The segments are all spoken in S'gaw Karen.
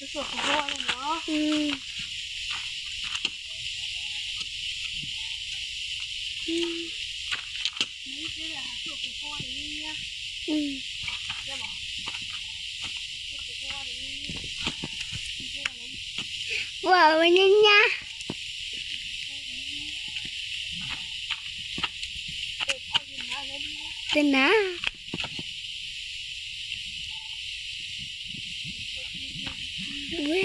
အၢ ပှၤဝဲညါညါ တနၤ ဝဲ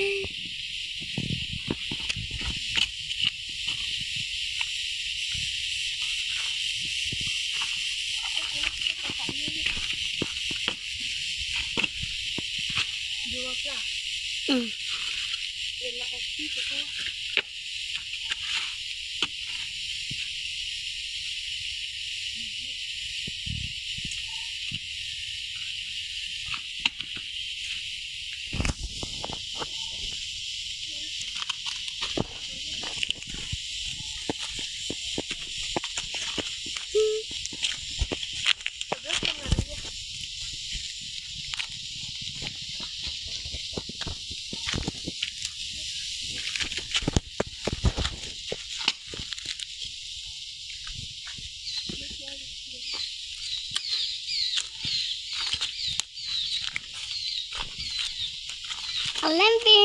အလဲၣ်ပ့ၤ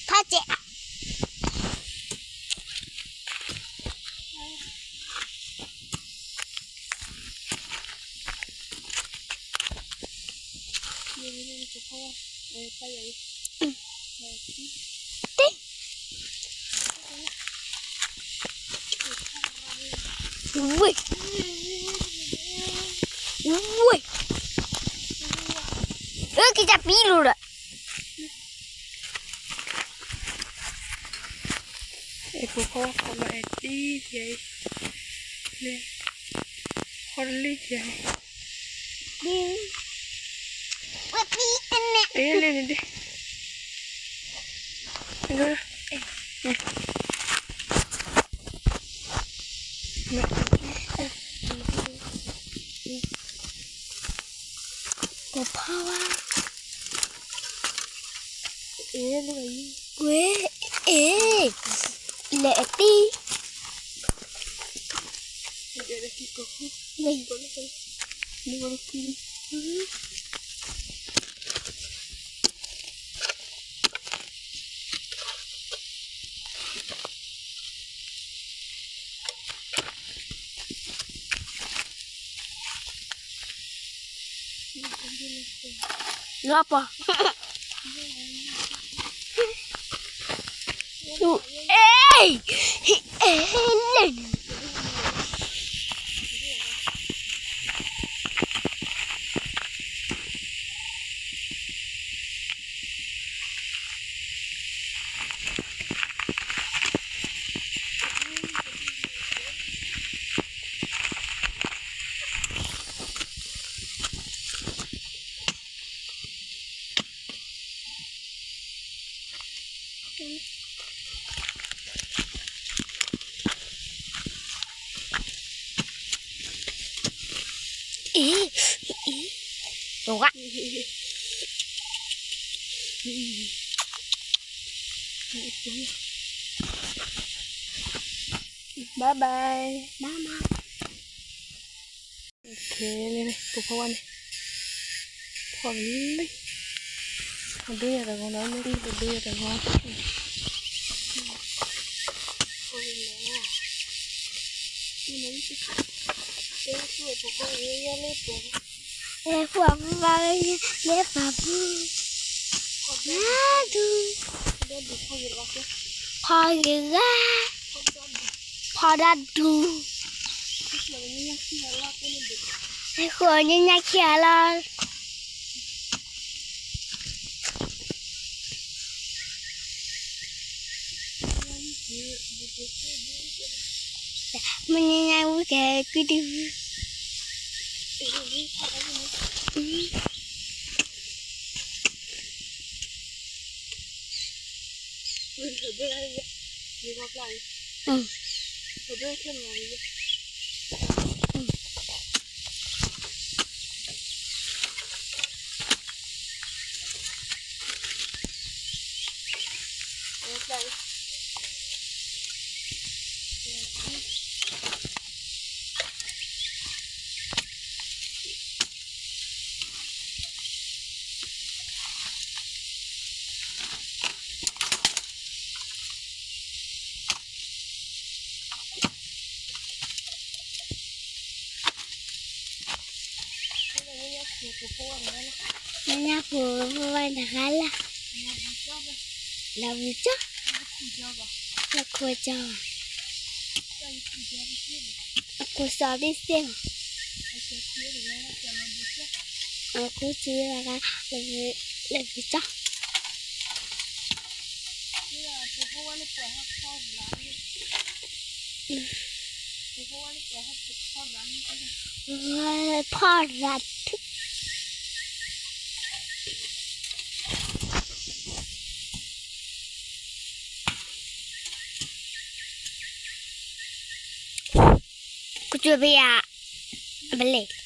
ဖးစဲး ဝ့ၢ် ဝ့ၢ် အၢ က့ၤတၢ်ပံၤလိၤဒီး အ့ၣ် ဖိခွါ ခီလီၤအဲၣ်တံၢ်ယဲအံၤ, လဲၤ ခီတလံယဲအံၤ, အ့ၣ် လဲၤန့ၣ်ဒ့ၣ်, ကဖီဝါ ဝဲ အ့ၣ် လဲၤအတံၢ်, လဲၤ လီၤပှၤ, အ့ၣ် အ့ၣ် လဲၤ အ့ၣ် ဝါ bye bye, bye bye. ခဲလၢာ်န့ၣ် ပဖီဝါန့ၣ် ဖီလံ, ပဒိယၤတဂီၤဒီး မ့ၢ်ပဒိယၤတဂီၤ, ဖီဝါ လၢပှၤပူၤ, ဒူ ဖီဂ့ၤဂၤ, ဖီဒၣ်ဒူ, ဃိးညါညါခံဂၤလီၤ. မ့ၢ်ညါညါဝံၤကဲကုၢ်တဝံၤ, အ ညၣ်ညၣ်ဖိဝဲတဂၤလၢ်, လၢဝံကၠီ, လၢခိကၠီ, အခိစီဘ့ၣ်စ့ၢ်, အခိစ့ၢ်တဂၤ, လၢဝံကၠီ ဖီၣ်ရၤထူၣ်, ကစၢၢ်ဖဲယၤ, ဘလဲၣ်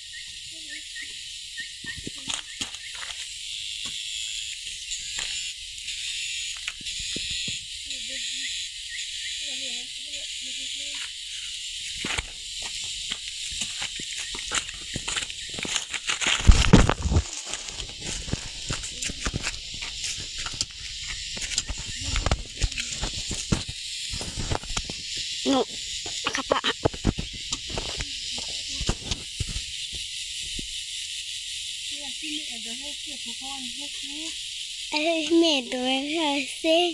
မ့ၢ်ဒိးဝဲဖဲအစ့,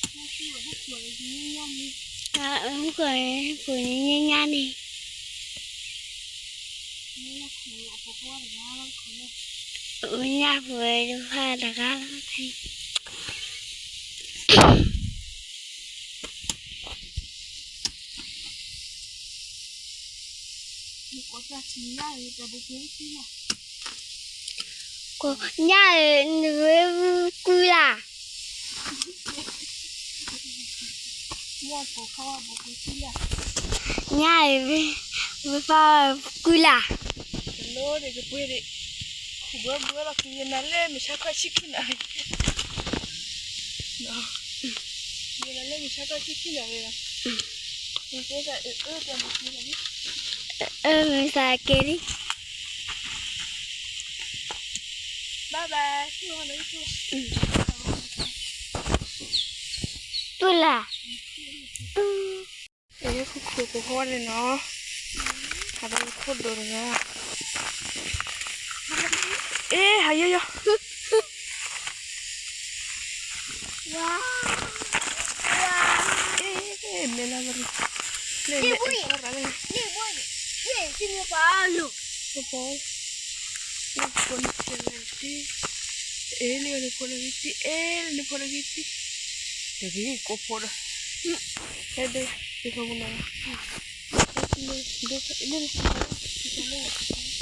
ဟဲဃုာ်န့ၣ်ညါန့ၣ်, ညၣ်ဖိတဖၣ်တဂၤလီၤ. ကိးညၣ်ဧၢ, နဝဲကွံလၢ်, ညၣ်ဧၢ, ဝဲဖးကွံလၢ်, တလိၣ်ဒံးကပှ့ၤဒံး, ခူၣ်ဘှီဘှီလီၤ ကယနၤလၢမုၢ်ဆါခီဆံခံနၣ်ရံၣ်, ကယနၤလၢမုၢ်ဆါခီဆံခံနၣ်ရံၣ်လီၤ, မ့ၢ်သးအၢအၢတၢ်မၤသံလီၤ, အၢမ့ၢ်သးကဲလံ. Bye bye, တူၢ်လၢ်, အဲ ခိၣ်ခိၣ်ဖိဃီန့ၣ်နီၤ, ဟးဒီးခိၣ်ဒိၣ်တဂၤ, အဲ ဟးယီယီ, အဲ မဲလၢဘရံ, လၢမဲအဖီရၤလၢ, ပပီ, လၢဖိန့ၣ်ဖိလၢဂ့ၤတံၢ်, အဲ လၢန့ၣ်ဖိလၢဂ့ၤတံၢ်, အဲ လၢန့ၣ်ဖိလၢဂ့ၤတံၢ်, တဂ့ၤကိးဖိဒီး, ဟဲဒီး, တဂ့ၤမနၤ, လၢန့ၣ်ဖိလၢဂ့ၤတံၢ်, လၢန့ၣ်ဖိလၢဂ့ၤတံၢ်,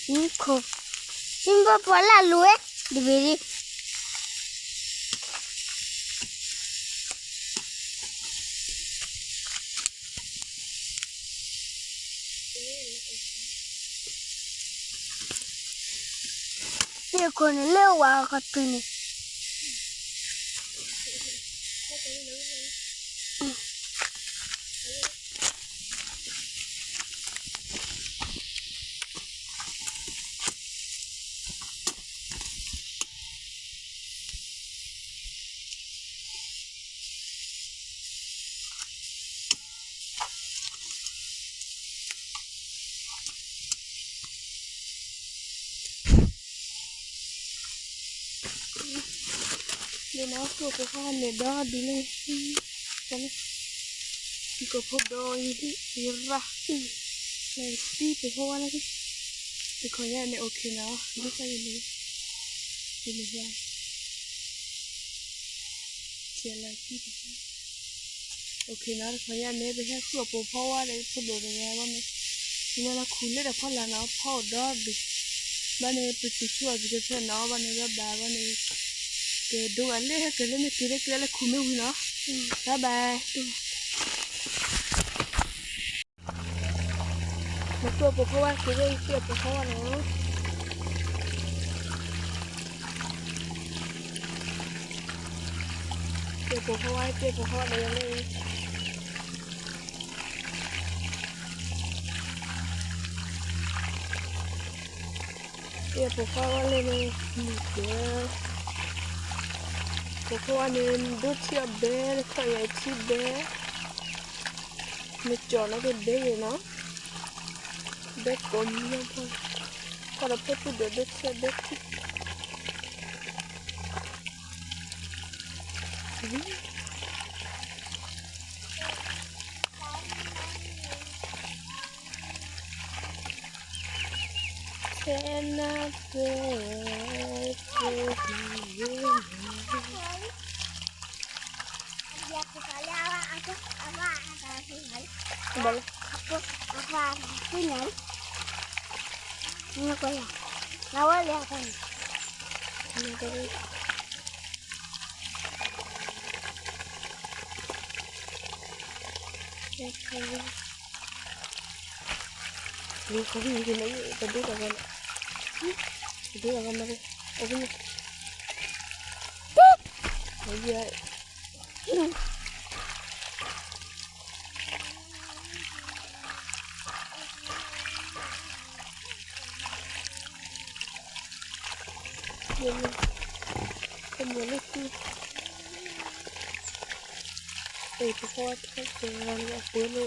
ခိၣ်, မ့ၢ်ပှၤလၢအလိၤဝဲ, တဘ့ၣ်ဒ် သ့ၣ်ခိၣ်န့ၣ်လၢဝၤကတုၤန့ၣ် လၢနၤခိၣ်ဖိခွါန့ၣ်ဒီဒူၣ်လၢ တၢ်လၢ တံၤကိာ်ဖိဒီးယရၣ်, တံၤပိာ်ခွါဝါလၢ တခီညါန့ၣ် အိၣ်ခ့နီၤ ဒ်သိးယန့ၣ် ယန့ၣ် ယလၢတံၤပိာ်ခွါ အိၣ်ခ့နီၤ တခီညါန့ၣ် ပဟဲဃုအီၣ်ပိာ်ခွါဝါဒီး ဖိဒိၣ်တဂၤဘၣ်န့ၣ် နခူၣ်လၢတၢ်ဖီလာ်နီၤ ဖီအိၣ်ဒီဒူၣ်, ဘၣ်န့ၣ် ပတုၤဆူအီၤပကဖဲနီၤ ဘၣ်န့ၣ် ဘၣ်ဘၣ်ဘၣ်န့ၣ် ကဲဒိဂၤလၢဟဲကဲၤလၢမ့ၢ်က့ၤလၢက့ၤလၢခူၣ်မ့ၢ်ဝံၤနီၤ ဘၣ်ဘၣ် နကၢၢ်ပိာ်ခွါဝါက့ၤလၢ ကၢၢ်ပိာ်ခွါဝါနီၤ ကၢၢ်ပိာ်ခွါဝါ ကၢၢ်ပိာ်ခွါဝါဒီးလၢ ကၢၢ်ပိာ်ခွါဝါလၢန့ၣ် မုၢ်ကျၢၤ ပိာ်ခွါဝါန့ၣ် ဒိထံအီၣ်ဘဲ ခီၣ်ယၤထံဘဲ နကၠီၣ်နီၤက့ၤဘဲဂ့ၤနီၤ ဘဲကိးမံၤဖိ ခီၣ်ဒီးဖိသူၣ်ဒိၣ်ဒိထံအီၣ်ဘဲထံ ထဲနၤပှဲၤ ဘၣ်လၢ နကွၢ်လၢ နဝဲလၢအပၢ်န့ၣ် နကွၢ်လၢ နကွၢ်လၢ နကွၢ်လၢ နကွၢ်လၢ နကွၢ်လၢ ခီမီၤလၢသူ အဲ ပဃီထီၣ်ကဲၤ အပှဲၤလၢတၢ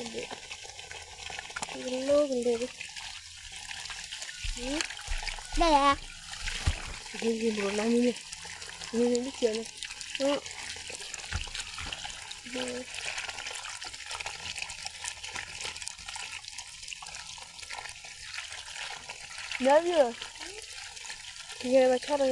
်တဘ့ၣ်နဘျီ ယဲဘၣ်ဆၣ်တဂ့ၤ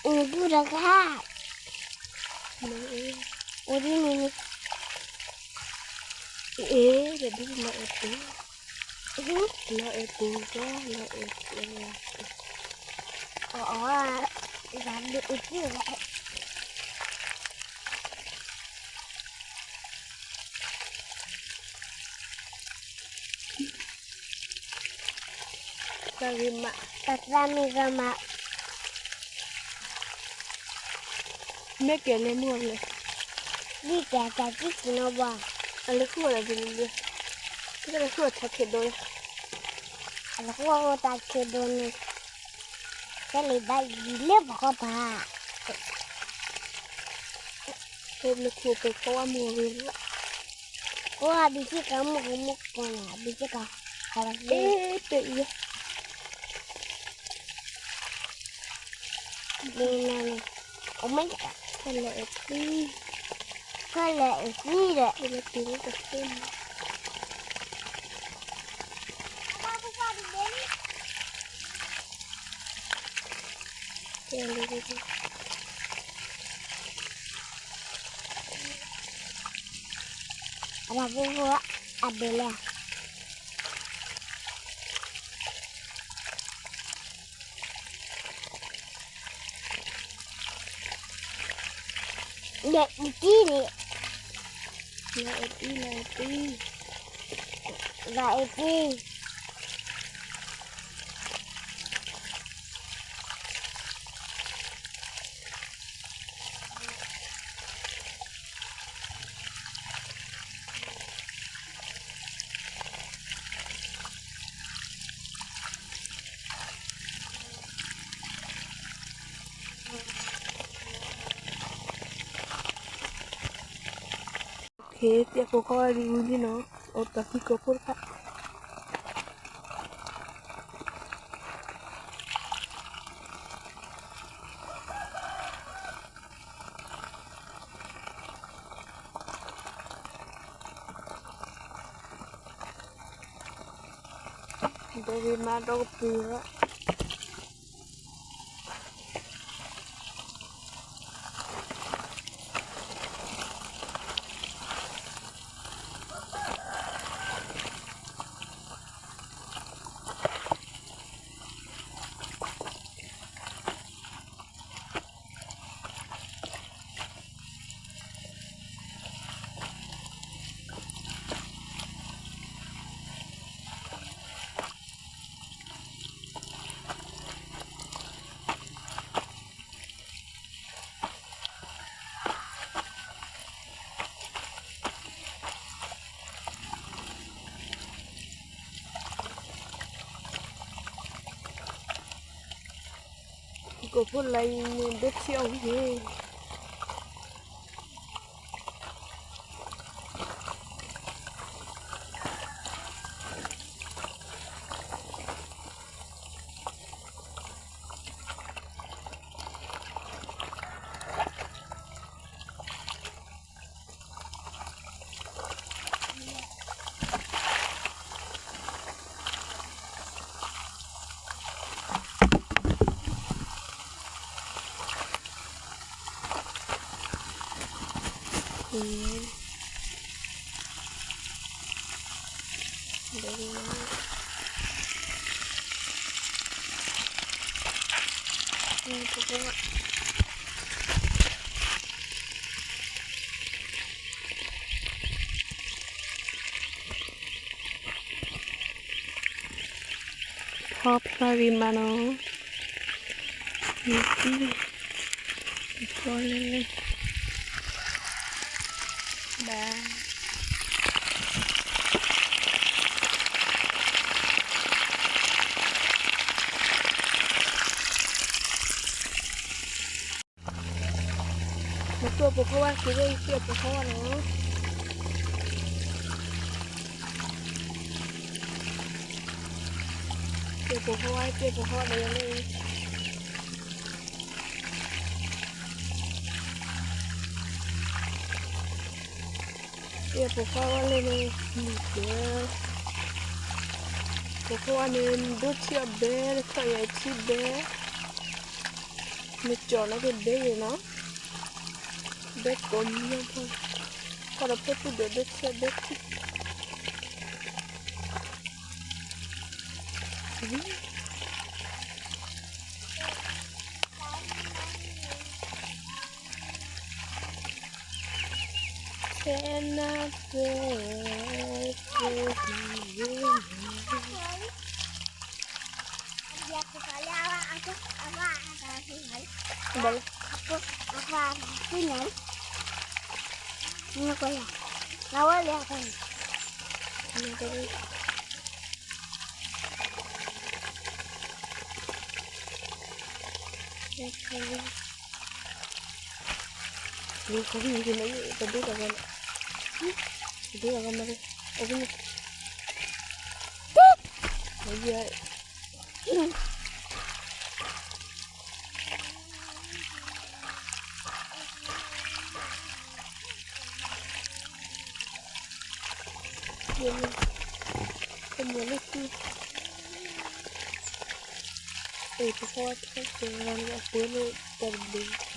အိၣ်ဒူၣ်တဂၤ အိၣ်ဒူၣ်န့ၣ် အ့ တဒူၣ်လီၤအဲၣ်ပူၤ လီၤအဲၣ်ပူၤကီ လီၤအဲၣ်ပူၤ အီ လီၤအဲၣ်ပူၤ ဂ့ၤမး, တၢ်သၣ်မ့ၢ်ဂ့ၤမး, မ့ၢ်ကဲလဲၣ်မုၢ်အီၤလဲၣ်, ဒ်ကဲတၢ်ကံၣ်က့ၤနီၢ်ဘၣ်, အလဲၤဃုအီၣ်ဒီး, တၢ်လဲၤဃုအီၣ်တၢ်ခဲဒိၣ်, အလဲၤဃုအီၣ်တၢ်ခဲဒိၣ်န့ၣ်, တၢ်လံၤဘၣ်ယံၤလၢပှၤဃီပၤ, တၢ်လၢခိၣ်ကဖီဝါမုၢ်ဂ့ၤလၢ ကိးဟးဘံစ့ၢ်ကီးမုၢ်ကမုၢ်ကီးန့ၣ် ဘံစ့ၢ်ကီး, ဟးလီၤ, တအံၤ, ဒ်န့ၣ်, အမ့ၢ်တကး, ဖဲလဲၣ်အသံ, ဖဲလဲၣ်အသံဒီး, ဖဲလဲၣ်တုၤလၢတသ့န့ၣ် အဘၣ်ဘိဘိ, အဘဲလဲၣ်, လဲၤအံၤတံၢ်န့ၣ်, လဲၤအံၤတံၢ်, လဲၤအံၤတံၢ်, လဲၤအံၤတံၢ်. သ့ၣ်ဖိဃီဝဲဒ်အံၤနီၤ, အိၣ်တၢ်သံကိးဖိတဖၣ် ဒီးဂ့ၤမးဒီကပၤလီၤ. ကိးဖိလၢအံၤန့ၣ် ဒိၣ်ထံၣ်အီၤဝံၤန့ၣ် ဖီဖျါဂ့ၤမးနီၤ, ဖီလဲၣ်လဲၣ်, ဘၣ် နကၠိဖိဃီဝါက့ၤလၢယကၠိဖိဃီဝါနီၤ, ကၠိဖိဃီဝါ ကၠိဖိဃီဝါဒီးလၢ ကၠိဖိဃီဝါလၢန့ၣ် မုၢ်ကျၢၤ, ဖိဃီဝါန့ၣ် ဒိၣ်ထံၣ်အီၤဘဲ တခီယၤထံၣ်ဘဲ, နကၠီၤနာ်က့ဘဲယဲနီၤ, ဘဲကိးမံၤဖိ, ခီဒီးဖိသူၣ်ဒိၣ်ဒိၣ်ထံၣ်ဘဲထံၣ် ခဲနၢ်ပၢၢ် ပၢၢ် အပူၤ အပူၤ အပူၤန့ၣ် နကွၢ်ယၤ ငါဝဲလၢအပူၤန့ၣ် နကွၢ်ယၤ နကွၢ်ယၤ နကွၢ်ယၤ တဒိၣ်တဂၤန့ၣ် တဒိၣ်တဂၤမး အဝဲန့ၣ် အဝဲ ယဲန့ၣ် ကမျၢၢ်လၢသူ အဲ ပဖီထီၣ်ကဲၤလီၤန့ၣ် အပှဲၤလၢတၢ်တဘ့ၣ်